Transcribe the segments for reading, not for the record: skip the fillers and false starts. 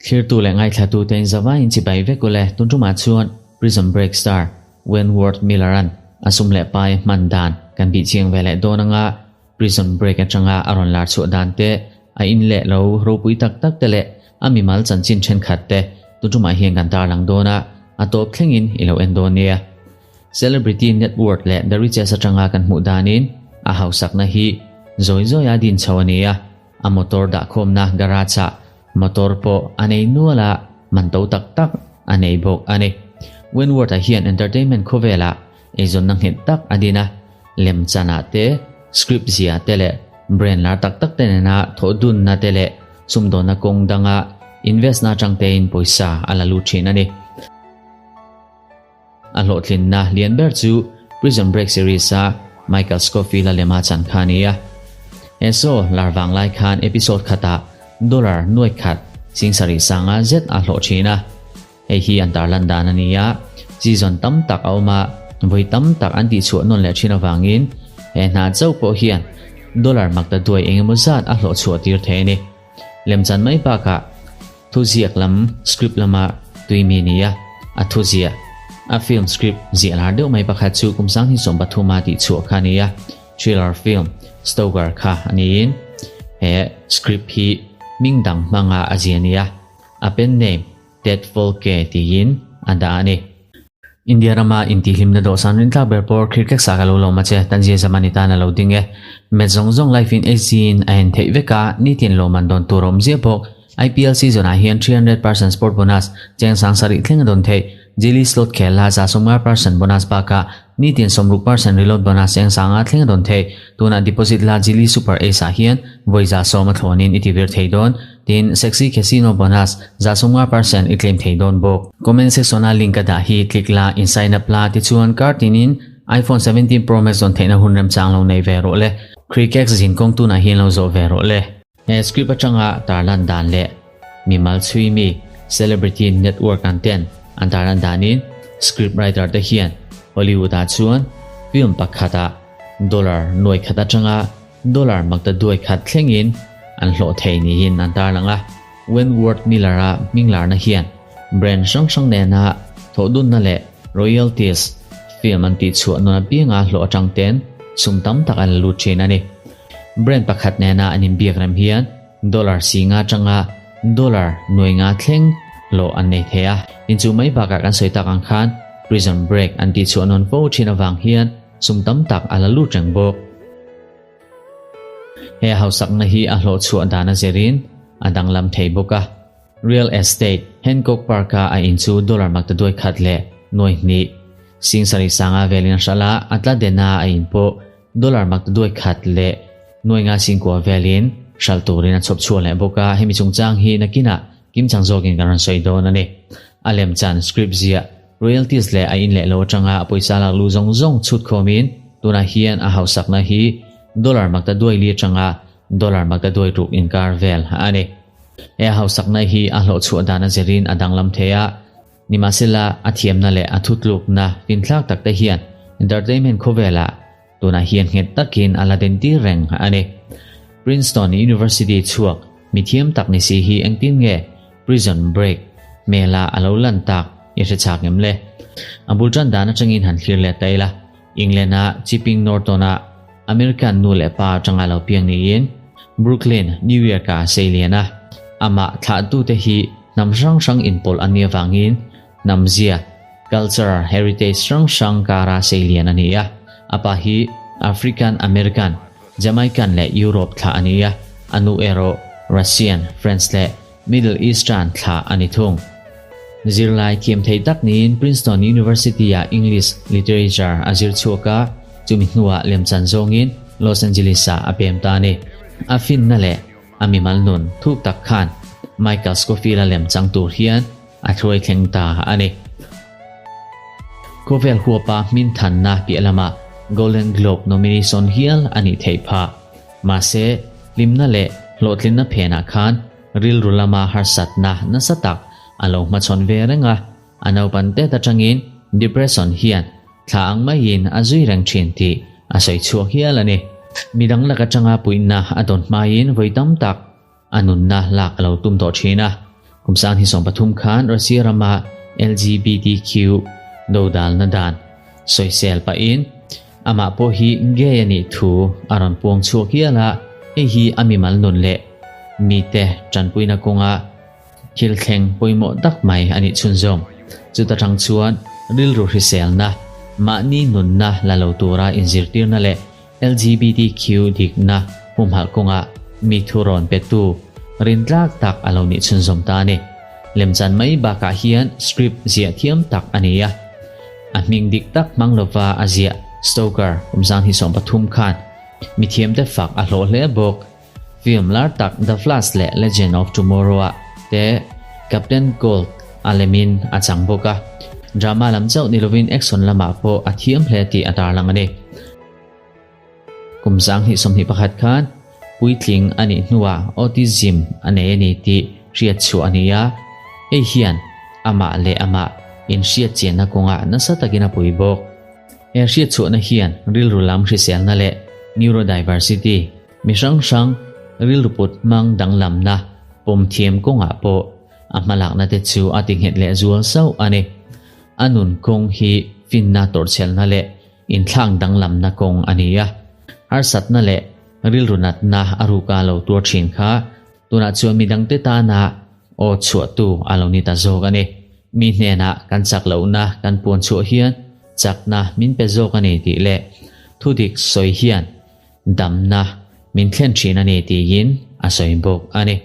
Thlirtu leh ngaithla te'n zavaiin chibai vek ule tun tumah chuan Prison Break star Wentworth Miller-a'n a sum leh pai hman dan kan bih chiang ve leh dawn anga Prison Break atanga a rawn lar chhuah dan te, a in leh lo ropui tak tak te leh a mimal chanchin thenkhat te tun tumah hian kan tarlang dawn a, a tawp thlengin i lo en dawn nia. Celebrity Net Worth leh The Richest atanga kan hmuh danin a hausakna hi zawi zawia din chho a ni a, a motor dahkhawmna garage ah motor pawh a nei nual a, man to tak tak a nei bawk a ni. Wentworth-a hian entertainment khawvelah eizawnna nghet tak a din a, lemchanah te, script zia te leh brand lar tak tak te nena thawhdunna te leh sumdawnna kawng danga invest na atang tein pawisa a la lut thin a ni. A hlawhtlinna lian ber chu Prison Break series-a Michael Scofield-a lema chan kha a ni a. He show lar vang lai khan episode khatah dollar nuai khat sing sarih sanga zet a hlawh thin a. Hei hi an tarlan dan a ni a, season tam tak a awm a, vawi tam tak an tihchhuah nawn leh thin avangin he hna chauh pawh hian dollar mak ta duai eng emaw zat a hlawh chhuah tir thei a ni. Lemchan mai bakah thuziak lam script lama tuimi ni a, a thuziah a film script ziah lar deuh mai pakhat chu kum sanghnih 13 a tihchhuah kha a ni a, thriller film Stoker kha a niin he script hi hming dang hmanga a ziah a ni a, a pen name Ted Folke tiin a dah a ni. India rama intihhlimna dawhsan rintlak ber pawh Khirkek sa ka lo lawm a che, Tanzia Zamani tan a lo ding e. Match zawng zawng live in HG in a en theih vek a, nitin lawmman dawn tur a awm ziah bawk. IPL season ah hian 300% sport bonus, cheng sang sarih thleng a dawn theih. Jili slot khel la 50% bonus bakah nitin 60% reload bonus cheng sanga thleng a dawn theih. Tunah deposit la Jili Super Ace ah hian vawi 100 a thlawnin i tivir thei dawn. Tin, Sexy Casino bonus 50% i claim thei dawn bawk. Comment section a link ka dah hi click la, in sign up la, tichuan kar tinin iPhone 17 Pro Max dawn theihna hun remchang lo nei ve rawh le. Crickex zin kawng tunah hian lo zawh ve rawh le. He script atanga tarlan dan leh mimal chhui mi celebrity network an ten an tarlan danin script writer te hian Hollywood ah chuan film pakhatah dollar nuai khat atanga Dollar makta duai khat thlengin an hlawh thei niin an tarlang a. Wentworth Miller-a hminglarna hian brand hrang hrang nena thawhdunna leh royalties film an tihchhuah nawn apianga hlawh atang ten sum tam tak an la lut thin a ni. Brand pakhat nena an inbiak rem hian dollar si nga atanga dollar nuai nga thleng hlawh an nei thei a. Tin chu mai bakah kan sawi tak ang khan Prison Break an tihchhuah nawn fo thin avang hian Sum tam tak a la lut reng bawk. He hausakna hi a hlawhchhuah dan a zirin a danglam thei bawk a. Real estate Hancock Park-a a in chu dollar makta duai khat leh nuai hnih sing sarih sanga velin a hralh a, a tla dena a in pawh dollar makta duai khat leh nuai nga sing kua velin hralh turin a chhawp chhuah leh bawk a. Hemi chungchang hi nakinah kimchang zawkin kan rawn sawi dawn a ni. A lemchan script ziah Royalties leh a in leh lo atanga a pawisa lak lu zawng zawng chhut khawmin tunah hian a hausakna hi dollar makta duai li atanga dollar makta duai ruk inkar vel a ni. He a hausakna hi a hlawhchhuah dan a zirin a danglam thei a, nimahsela a thiamna leh a thutlukna finthlak takte hian entertainment khawvelah tunah hian nghet takin a la dentir reng a ni. Princeton University chhuak mithiam tak ni si hi engtin nge Prison Break hmela a lo lan tak i hre chak em le? A bul tan dan atangin han thlir leh ta ila, England-a Chipping Norton-a American nu leh pa atanga lo piang niin Brooklyn, New York-a sei lian a. Amah thlahtute hi hnam hrang hrang inpawlh an nih avangin hnam zia, culture, heritage hrang hrang kara sei lian a ni a. A pa hi African American, Jamaican leh Europe thlah a ni a, a nu erawh Russian, French leh Middle Eastern thlah a ni thung. Zirlai thiam thei tak niin Princeton University-ah English Literature a zir chhuak a, chumi hnuah lemchan zawngin Los Angeles-ah a pem ta a ni. A finna leh a mimal nun thuk tak khan Michael Scofield-a lemchang tur hian a hruai thleng ta a ni. Khawvel huapa hmin thanna piah lamah Golden Globe nomination hial a nih theih phah. Mahse, hlimna leh hlawhtlinna phenah khan rilru lama harsatna nasa tak a lo hmachhawn ve reng a, a naupan tet atangin depression hian thla ang maiin a zui reng thin tih a sawi chhuak hial a ni. Midang lak atanga puihna a dawn hmain vawi tam tak. A nunna lak a lo tum tawh thin a. Kum 2023 khan Russia rama LGBTQ dodalna dan sawisel pahin amah pawh hi gay a nih thu a rawn puang chhuak hial a, hei hi a mimal nun leh mite tanpuina kawnga thil thleng pawimawh tak mai a nih chhunzawm. Chuta tang chuan rilru hriselna, mahni nunna la lo tura inzirtirna leh LGBTQ dikna humhalh kawngah mi thu rawn petu rintlak tak a lo nih chhunzawm ta a ni. Lemchan mai bakah hian script ziah thiam tak a ni a. A hming dik tak hmang lova a ziah Stoker kum 2023 khan mithiamte fak a hlawh hle bawk. Film lar tak The Flash leh Legend of Tomorrow-ah te Captain Cold a lemin a chang bawk a. Drama lam chauh ni lovin action lamah pawh a thiam hle tih a tarlang a ni. Kum 2021 khan puitling a nih hnuah autism a nei a ni tih hriat chhuah a ni a, hei hian amah leh amah inhriat chianna kawngah nasa takin a pui bawk. He hriat chhuahna hian rilru lam hriselna leh neurodiversity, mi hrang hrang rilru put hmang danglamna pawm thiam kawngah pawh a hmalakna te chu a ti nghet leh zual sauh a ni. A nun kawng hi finna tawrhchhelna leh inthlak danglamna kawng a ni a. Harsatna leh rilru natna a ruka lo tuar thin kha tunah chuan midangte tana aw chhuahtu a lo ni ta zawk a ni. Mi hnenah kan chak lohna kan puan chhuah hian chakna min pe zawk a ni tih leh thudik sawi hian damna min thlen thin a ni tiin a sawi bawk a ni.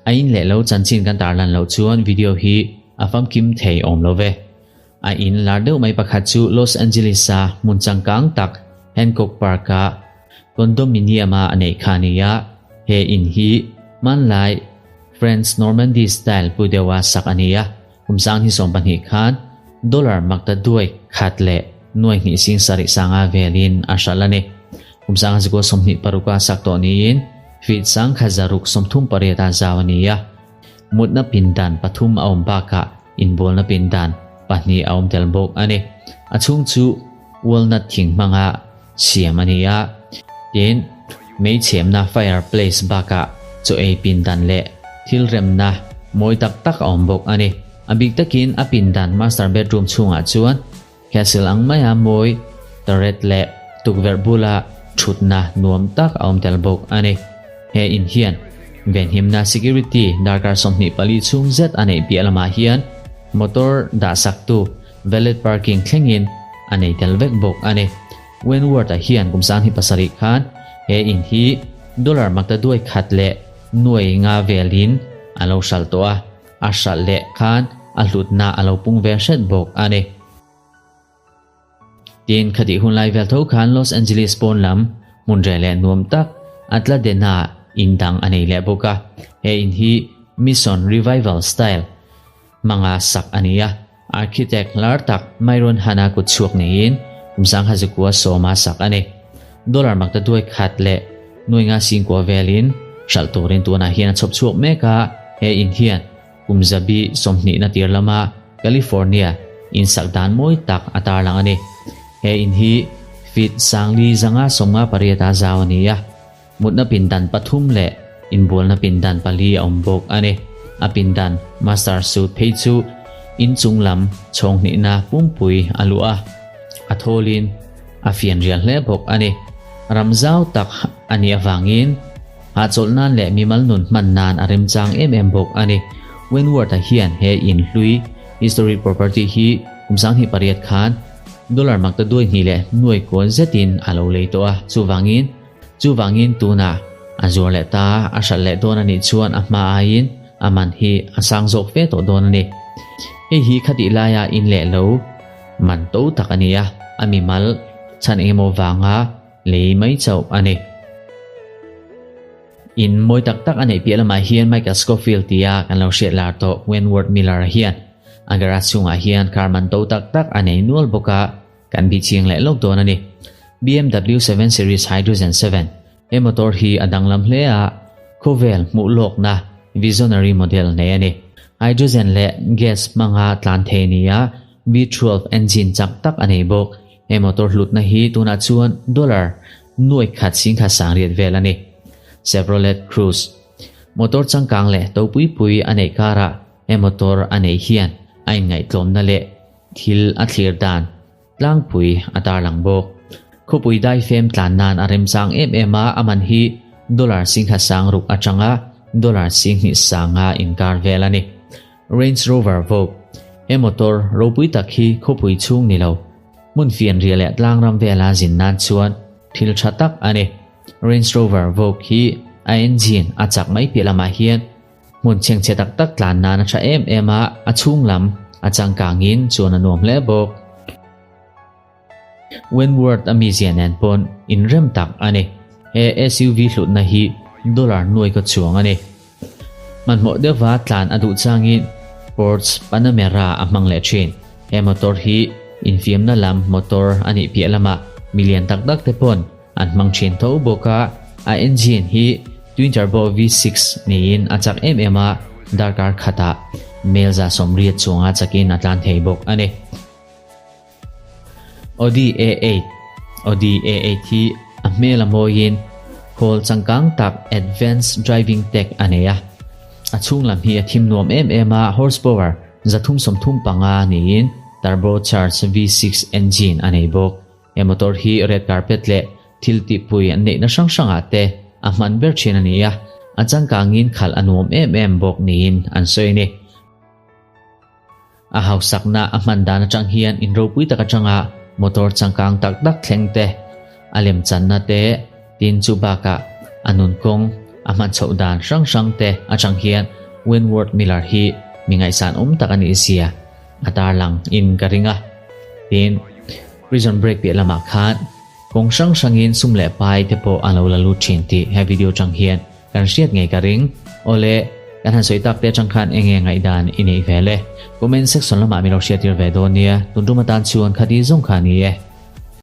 A in leh lo chanchin kan tarlan loh chuan video hi a famkim thei awm lo ve. A in lar deuh mai pakhat chu Los Angeles-a hmun changkang tak Hancock Park-a condominium-a a neih kha a ni a. He in hi hmanlai French Normandy style pu deuha sak a ni a. Kum 2020 khan dollar makta duai khat leh nuai hnih sing sarih sanga velin a hralh a ni. Kum 2026-a sak tawh niin feet 1138 a zau a ni a. Mutna pindan pathum a awm bakah inbualna pindan pahnih a awm tel bawk a ni. A chhung chu walnut thing hmanga siam a ni a. Tin, meichhemna fireplace bakah chaw ei pindan leh thil remna mawi tak tak a awm bawk a ni. A bik takin a pindan master bedroom chhungah chuan castle ang maia mawi turret leh tukverh bula thutna nuam tak a awm tel bawk a ni. He in hian venhimna security darkar 24 chhung zet a neih piah lamah hian motor dah saktu valet parking thlengin a nei tel vek bawk a ni. Wentworth-a hian kum 2007 khan he in hi dollar makta duai khat leh nuai nga velin a lo hralh tawh a, a hralh leh khan a hlutna a lo pung ve hret bawk a ni. Tin, khatih hun lai vel tho khan Los Angeles pawn lam hmun reh leh nuam tak Altadena in dang a nei leh bawk a. He in hi Mission Revival style hmanga sak a ni a. Architect lar tak Myron Hanna kut chhuak niin kum 1910 sak a ni. Dollar makta duai khat leh nuai nga singkua velin hralh turin tunah hian a chhawp chhuak mek a. He in hian kum 20 na tir lama California in sak dan mawi tak a tarlang a ni. He in hi feet 4,558 a zau a ni a. Mutna pindan pathum leh inbualna pindan pali a awm bawk a ni. A pindan master suite phei chu in chung lam chhawng hnihna pumpui a luh a. A thawlin a fian rial hle bawk a ni. Ram zau tak a nih avangin hahchawlh nan leh mimal nun hman nan a remchang em em bawk a ni. Wentworth-a hian he in hlui historic property hi kum 2008 khan dollar makta duai hnih leh nuai kual zetin a lo lei tawh a. Chuvangin chuvangin tunah a zuar leh ta a hralh leh dawn a nih chuan a hma aiin a man hi a sang zawk fe tawh dawn a ni. Hei hi khatih laia in leh lo man to tak a ni a, a mimal chhan engemaw vanga lei mai chauh a ni. In mawi tak tak a neih piah lamah hian Michael Scofield tia kan lo hriat lar tawh Wentworth Miller hian a garage chhungah hian car man to tak tak a nei nual bawk a, kan bih chiang leh lawk dawn a ni. BMW 7 Series Hydrogen 7 he motor hi a danglam hle a, khawvel hmuh lawkna visionary model nei a ni. Hydrogen leh gas hmanga tlan thei ni a, V12 engine chak tak a nei bawk. He motor hlutna hi tunah chuan dollar nuai khat sing kha sang riat vel a ni. Chevrolet Cruze. Motor changkang leh to pui pui a neih karah he motor a neih hian a inngaihtlawmna leh thil a thlir dan tlangpui a tarlang bawk. Khawpui daifem tlan nan a remchang em em a, a man hi dollar singkhat sang ruk atanga dollar singhnih sanga inkar vel a ni. Range Rover Vogue, He motor ropui tak hi khawpui chhung ni lo, hmun fianriah leh tlangram vela zin nan chuan thil tha tak a ni. Range Rover Vogue hi a engine a chak mai piah lamah hian hmun chhengchhe tak tak tlan nan a tha em em a, a chhung lam a changkangin chuan a nuam hle bawk. Wentworth a mizia nen pawn inrem tak a ni. He SUV hlutna hi dollar nuai ka chuang a ni. Hmanhmawh deuhva tlan a duh changin Porsche Panamera a hmang leh thin. He motor hi infiamna lam motor a nih piah lamah milian tak tak te pawn an hmang thin tho bawk a, a engine hi twin turbo V6 niin a chak em em a, darkar khatah mel 180 chuanga chakin a tlan thei bawk a ni. Audi A8 Audi A8 hi a hmel a mawiin khawl changkang tak advanced driving tech a nei a. A chhung lam hi a thim nuam em em a, horsepower 335 niin turbocharged V6 engine a nei bawk. He motor hi red carpet leh thil tihpui an neihna hrang hrangah te a hman ber thin a ni a, a changkangin khalh a nuam em em bawk niin an sawi a ni. A hausakna a hman dan atang hian in ropui tak atanga motor changkang tak tak thleng te, a lemchanna te, tin chu bakah a nun kawng a hman chhoh dan hrang hrang te atang hian Wentworth Miller hi mi ngaihsan awm tak a nih zia a tarlang in ka ring a. Tin, Prison Break piah lamah khan kawng hrang hrangin sum leh pai te pawh a lo la lut thin tih he video atang hian Kan hriat ngei ka ring. Awle, kan han sawi tak te atang khan enge ngaihdan i neih ve le? Comment section lamah min lo hriattir ve dawn nia. Tun tum atan chuan khati zawng kha ni e.